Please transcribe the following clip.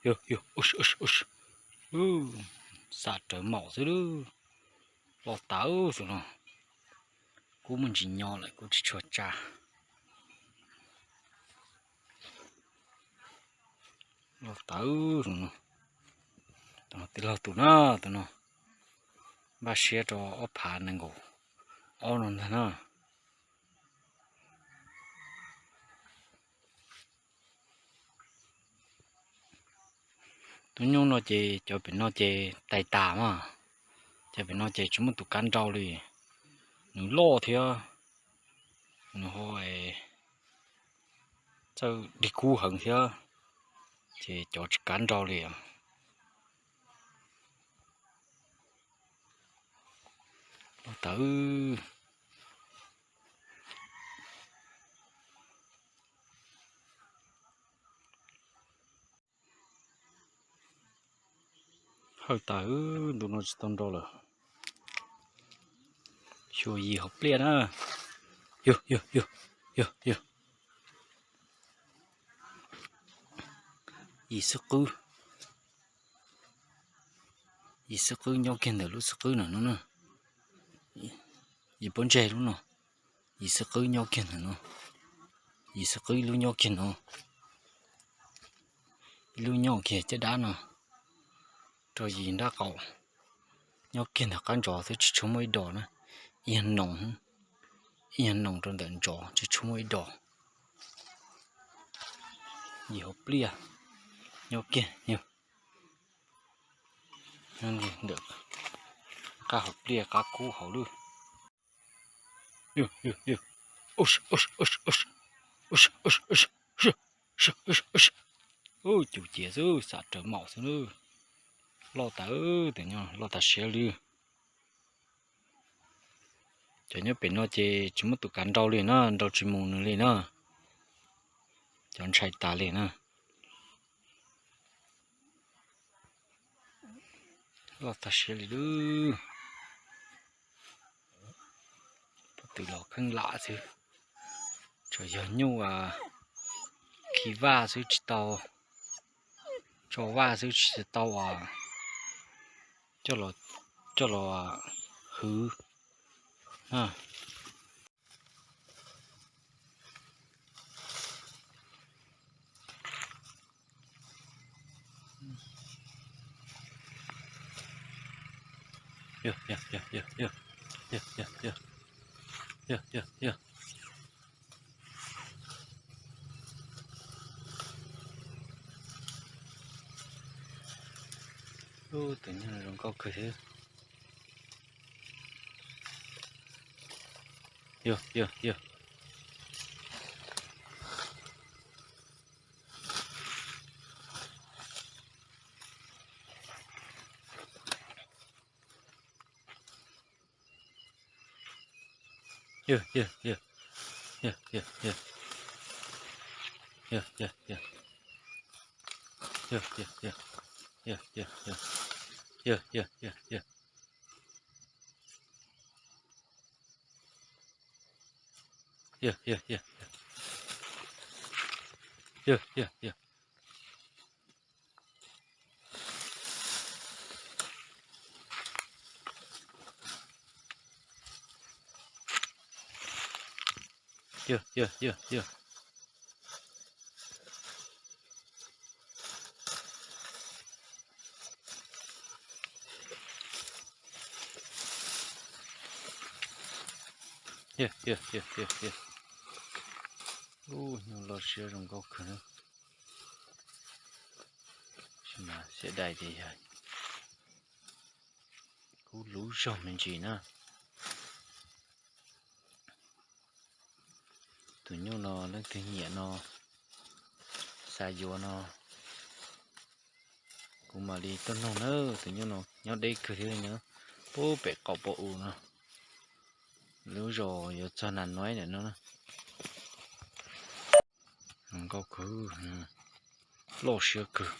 Yog, yog, ub, xam rawv maum xwb lub. Loj tas tus no. Kub muaj ntsis nyo lawm, kub tsis tshua tsa. Loj tas tus no. Tus no tij laug tus na, tus no npaj siab rau ob phav nees nkaum ob no ntag na. Tus nyuj no ces cov pem no ces tais tas mas, cov pem no ces tsis muaj tus kav nrau li. Nws loj thiab, nws ho txawj dig kub heev thiab, ces cov tsis kav nrau li. Loj tas. Hawj tas, ntu no tsis tau nrau lawm. Xyuas yim hauv pliaj na. Yog, yog, yog, yog, yog. Yim xub qwb. Yim xub qwb nyob kiag ntawm lub xub qwb no no na. Yim pob ntseg lub no. Yim xub qwb nyob kiag ntawm no. Yim xub qwb ib lub nyob kiag no. Ib lub nyob kiag caj dab no rau yim nrab qaum. Nyob kiag ntawm qab ntsov xwb tsis tshua muaj ib dos na. Ib yog noos, ib yog noos rau ntawm ntsov tsis tshua muaj ib dos. Yim hauv pliaj nyob kiag, nyob ntawm qab hauv pliaj qab kub hauv lub. Cus ciav xwb, xam rawv maum xwb lub. Loj tas, tus no loj tas siab li. Cov nyob pem no ces tsis muaj tus kav nrau li na, nrau tsis mus nws li na. Cov ntshai tas li na. Loj tag siab li lub. Pob tw los kheej lam xwb, tsuas yog nyuj khi vaj xwb tsis tau, tso vaj xwb tsis tau coj los hwv. Ub, tus nyuj zoo nkauj kawg thiab. Yog, yog, yog. Yog, yog, yog. Yog, yog, yog. Yog, yog, yog. Yog, yog, yog. Yog, yog, yog. Yog, yog, yog. Yog, yog, yog. Yog, yog, yog. Yog, yog, yog, yog. Yog, yog, yog, yog, yog. Ub, nyuj loj siab zoo nkauj kawg na. Tab sis mas xiam dais ces yog kub luv zog me ntsis na. Tus nyuj no leej twg nyiam no, xav yuav no, kuv mam li tuaj nug na. Tus nyuj no nyob deb kawg thiab, nyob pub pem qaum pos u no, lub zos yuav txog Nas Nuaib ntawm no na. Zoo nkauj kawg, loj siab kawg.